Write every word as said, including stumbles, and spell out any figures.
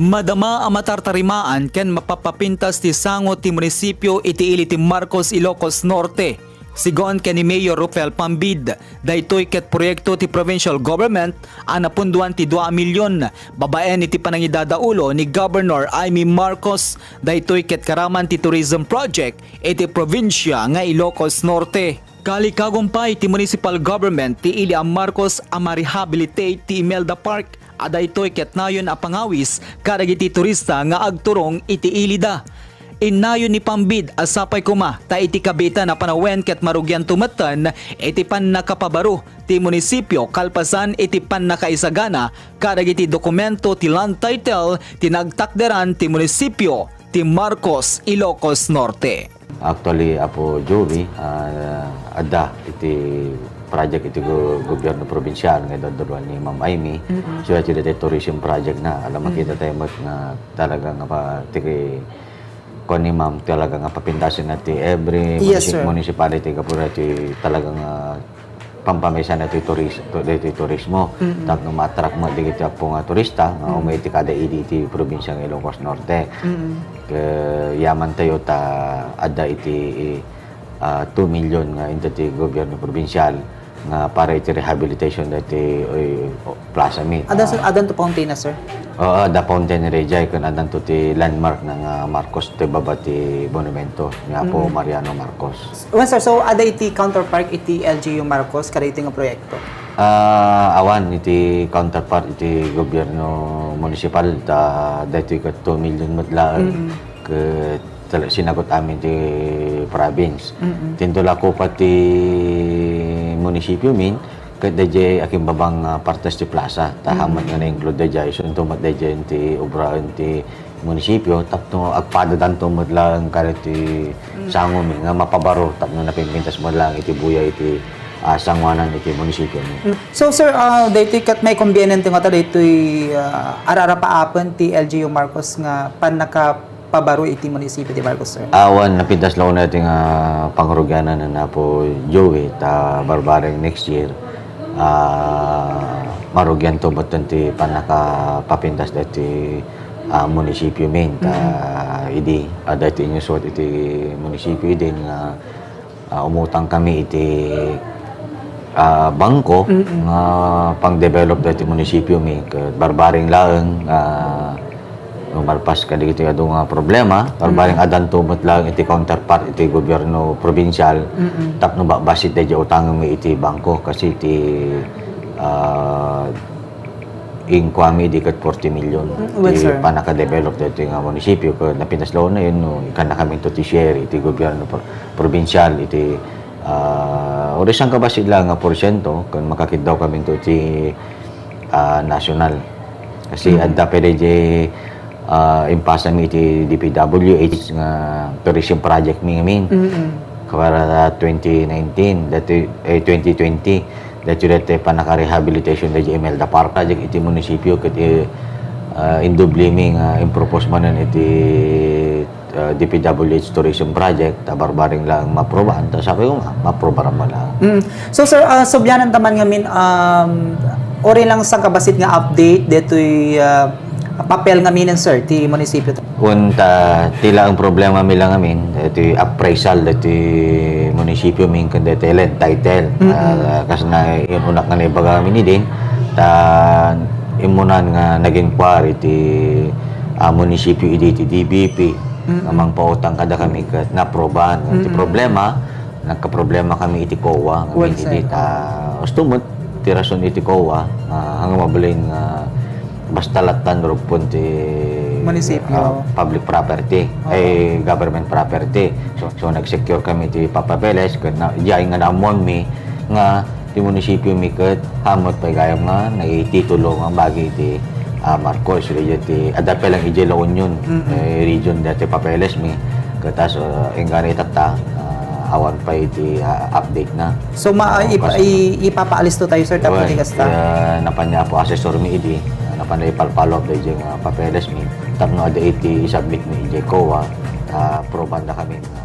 Madama a matartarimaan ken mapapapintas ti sango ti munisipio iti ili ti Marcos, Ilocos Norte. Sigun ken ni Mayor Ruphel Pambid, daytoy ket proyekto ti provincial government a napunduan ti dua a milyon babaen iti panangidadaulo ni Governor Imee Marcos. Daytoy ket karaman ti tourism project iti probinsia nga Ilocos Norte. Kalikagon pay ti municipal government ti ili a Marcos a ma-rehabilitate ti Imelda Park a daytoy ket nayon a pangawis kadagiti turista nga agturong iti ilida. Innayon ni Pambid a sapay koma ta iti kabiitan a panawen ket marugianto metten iti pannakapabaro ti munisipio kalpasan iti pannakaisagana kadagiti dokumento ti land title ti nagtakderan ti munisipio ti Marcos, Ilocos Norte. Actually, Apo Joey, ah, adda iti project iti go-, gobyerno probinsial nga idaduluan ni Ma'am Imee. Mm-mm. So, iti daytoy tourism project na. Alam, Mm. makita tayo met nga talaga nga pa-, ti-, kuan ni Ma'am, talaga nga papintasen na ti every Yes, munisi-, sir. municipality, kapulo ti talaga nga pampamisan daytoy turis-, to-, daytoy turismo. Mm-mm. Tapno ma-attract met dagiti appo nga turista nga Mm. umay iti kada idi iti probinsia nga Ilocos Norte. Mm-mm. Ket yaman tayo ta adda iti, ah, two million nga inted ti gobyerno probinsial nga para iti rehabilitation daytoy, oy, o, plaza mi. Adda, Ah, sir, adda to fountain na, sir? Oo, the fountain ni Rejay, kun addanto ti landmark na nga Marcos ti baba ti monumento ni Apo Mm. Mariano Marcos. Well, sir, so adda iti counterpart iti L G U Marcos kadaytoy nga proyekto? Ah, awan iti counterpart iti gobyerno municipal ta daytoy ket two million met laeng Mm. ket tal-, sinagut amin ti province. Mm. Tinto la kopa ti munisipio min, ket dayjay akimbabang, ah, partes ti plaza, ta Mm. hamet nga na-include dayjay, so, into met dayjay ti obraen ti munisipio, tapno agpadadanto met laeng kada ti Mm. sango mi nga mapabaro, tapno napinpintas met laeng iti buya iti, ah, sangoanan iti munisipio mi. Mm. So, sir, ah, daytoy ket maikombienente nga ta daytoy, ah, ararapaapen ti L G U Marcos nga pannaka pabaro iti munisipio ti Marcos, sir? Awan, napintas la unay ti nga pangrugianan ni Apo Joey, ta barbareng next year, ah, marugianto metten ti pannakapapintas daytoy, ah, munisipio min. Ta Mm. idi, ah, daytoy inyusuat iti munisipio idin nga ah, umutang kami iti, ah, bangko Mm. nga pang-develop daytoy munisipio mi. Ket barbareng laeng, ah, malpas kadagiti adu nga problema, barbareng Mm. addanto met laeng iti counterpart iti gobyerno probinsial Mm-mm. tapno ba-, bassit dayjay utangem mi iti bangko kasi iti, ah, inkuami idi ket forty million Mm, well, ti sir. Pannaka-develop daytoy nga munisipio ket napintas la unay no, ikkannakaminto ti share iti gobyerno pro-, probinsial iti, ah, uray sangkabassit la nga porsiento ken makakiddaw kaminto ti, ah, national. Kasi Mm. adda pay dayjay ah, impasa mi iti D P W H nga tourism project mi ngamin. Mm-mm. Para twenty nineteen, dati, eh, twenty twenty, dati, dati pannaka-rehabilitation dati Imelda Park project iti munisipio ket, eh, ah, indubli mi nga impropose manen iti, ah, D P W H tourism project, ta barbareng lang maprobahan, ta sabi ko nga, maprobahan mo lang. Mm. So, sir, ah, sublianan ta man ngamin, um, uri lang sangkabassit nga update detoy, ah, papel ngaminen, sir, ti munisipyo. Wen ta, ti laeng problema mi lang ngamin, detoy appraisal detoy munisipyo mi ken detoy land title. Mm-mm. Ah, kas na inunak nga naibaga mi idin, ta immunan nga nag-inquire ti, ah, munisipyo idi ti D B P, Mm-mm. nga mangpautang kadakami ket naprobahan. Ti Mm-mm. problema, nagkaproblema kami iti COA, nga Well, iti sir. Dita, gusto mo, ti rason iti COA, nga hanggang mabalin nga basta lattan rugpon ti, Munisipyo. ah, public property, Opo. ay government property. So, so nag-secure kami ti papapeles, ken na, diay nga naammuan mi nga ti munisipyo mi ket hamot pay gayam nga naititulo nga bagi iti, ah, Marcos, region ti, adda pay lang idiay La Union, Mm-mm. eh, region dati papeles mi. Ket as, ah, enggana itatta, ah, awan pay iti, ah, update na. So, ma-, Oh, ip-, kas- i-, ipapaalisto tayo, sir, tapno Well, di kasta? eh, napan ni Apo Assessor mi idi, ah, napan na ipalpalo up dayjay nga papeles mi. Tapno adda iti isubmit mi idiay COA, ah, proban da kami nga